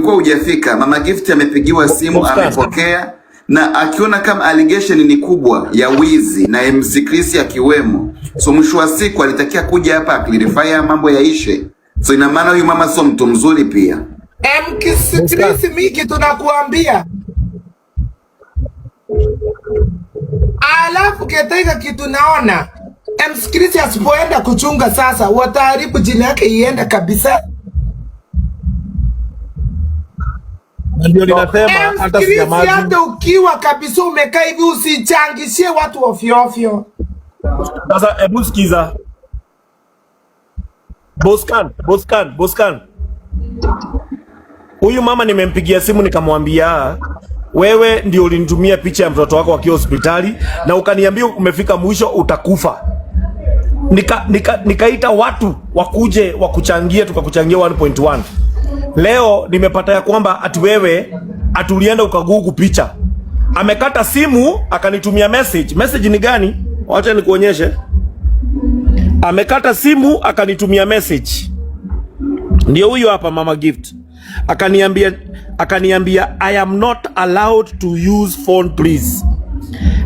Ulikuwa hujafika. Mama Gift amepigiwa simu, Boscan. Amepokea na akiona kama allegation ni kubwa ya wizi na MC Chris akiwemo, so mwisho wa siku alitakia kuja hapa aclarify mambo yaishe. So ina maana huyu mama sio mtu mzuri pia. MC Boscan. Chris, miki tunakuambia. Alafu Ketaiga, kitu naona MC Chris asipoenda kuchunga sasa, wataharibu jina yake iende kabisa. Na ndio ninasema hata MC Chris, sinyamazi. hata ukiwa kabisa umekaa hivi usichangishie watu ofyo ofyo. Sasa hebu sikiza. Boscan, Boscan, Boscan. Huyu mama nimempigia simu nikamwambia, wewe ndio ulinitumia picha ya mtoto wako akiwa hospitali na ukaniambia umefika mwisho utakufa. Nikaita watu wakuje wakuchangie, tukakuchangia 1.1. Leo nimepata ya kwamba ati wewe ati ulienda ukagugu picha. Amekata simu akanitumia message. Message ni gani? Wacha nikuonyeshe. Amekata simu akanitumia message. Ndio huyo hapa Mama Gift. Akaniambia, "I am not allowed to use phone, please.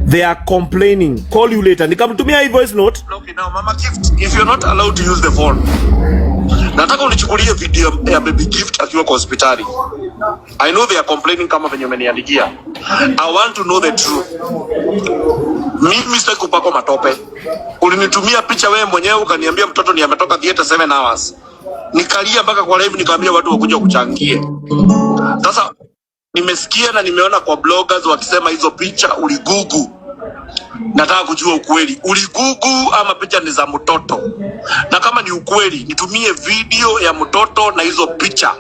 They are complaining. Call you later." Nikamtumia hii voice note. Okay, now Mama Gift, if you're not allowed to use the phone, nataka unichukulie video ya baby Gift akiwa kwa hospitali. I know they are complaining kama venye umeniandikia. I want to know the truth. Mimi sitaki kupakwa matope. Ulinitumia picha wewe mwenyewe ukaniambia mtoto ni ametoka theater 7 hours. Nikalia mpaka kwa live, nikaambia watu wakuja kuchangie. Sasa nimesikia na nimeona kwa bloggers wakisema hizo picha uligugu. Nataka kujua ukweli, uligugu ama picha ni za mtoto? Na kama ni ukweli, nitumie video ya mtoto na hizo picha,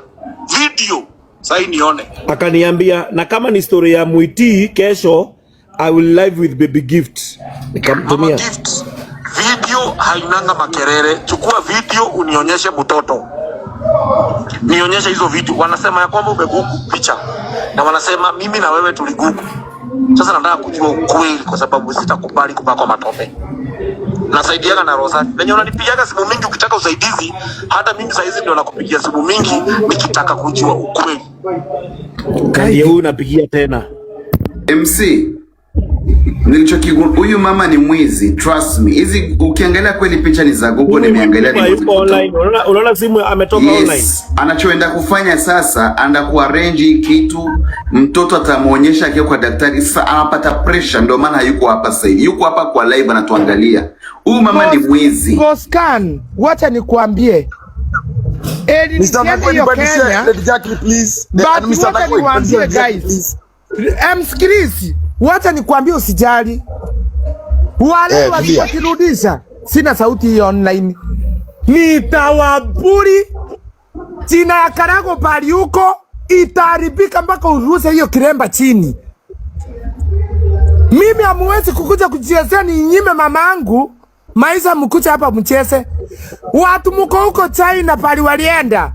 video sahii nione. Akaniambia na kama ni story ya Mwiti, kesho I will live with baby Gift. Mama Nikamtumia. Gift, video hainanga makerere. Chukua video unionyeshe mtoto, nionyeshe hizo video. Wanasema ya kwamba umegugu picha na wanasema mimi na wewe tuligugu. Sasa nataka kujua ukweli, kwa sababu sitakubali kupakwa matope. Nasaidiana na Rosa. Venye unanipigiaga simu mingi ukitaka usaidizi, hata mimi saizi ndio nakupigia simu mingi nikitaka kujua ukweli. Na ndiye huyu napigia tena. MC, nilichokigu huyu mama ni mwizi, trust me. Hizi ukiangalia kweli picha ni za Google, Huyu nimeangalia mwizi ni yuko online. Unaona simu ametoka online. Yes, anachoenda kufanya sasa, anda kuarrange hii kitu, mtoto atamuonyesha akiwa kwa daktari. Sasa anapata pressure, ndio maana hayuko hapa sasa hivi, yuko hapa kwa live anatuangalia. Huyu mama ni mwizi. Boscan, wacha nikuambie. Eli Mr. nisiende Nagwe, hiyo nipandishie Kenya, Lady Jackie, please. But Mr. wacha Nagwe, niwaambie nipandishie Lady Jackie, guys. please. Msikilizi, wacha nikuambie usijali. Wale Eh, tulia. walipokirudisha, sina sauti hiyo online. Nitawaburi jina ya Karago pali huko itaharibika mpaka uruse hiyo kiremba chini. Mimi hamuwezi kukuja kuchezea ninyime mamangu maisha, mkuja hapa mcheze. Watu muko huko China pali walienda,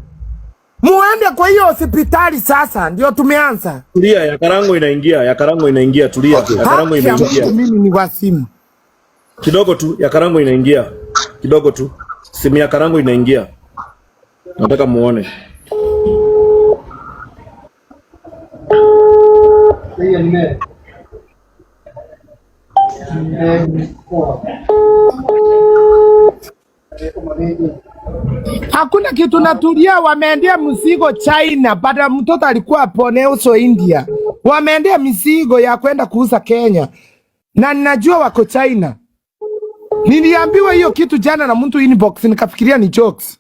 muende kwa hiyo hospitali sasa, ndio tumeanza. Tulia, ya Karango inaingia, ya Karango inaingia, tulia. Okay. Ya Karango Haki ya inaingia. Mungu, mimi ni wasimu. Kidogo tu, ya Karango inaingia. Kidogo tu. Simu ya Karango inaingia. Nataka muone. Hakuna kitu natulia, wameendea mzigo China, baada mtoto alikuwa apone uso India, wameendea mizigo ya kwenda kuuza Kenya, na ninajua wako China. Niliambiwa hiyo kitu jana na mtu inbox, nikafikiria ni jokes.